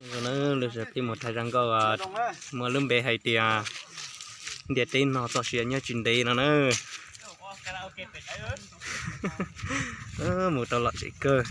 Zoo na, lawv peb mus thaij zaj nkauj muaj lub npe hais tias ntiaj teb no txoj sia nyob tsis ntev no na. Mus tau lom zem kawg.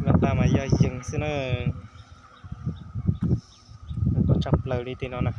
Laj tag mas yog yees xwb na. Koj tshaj plaws li tej no na.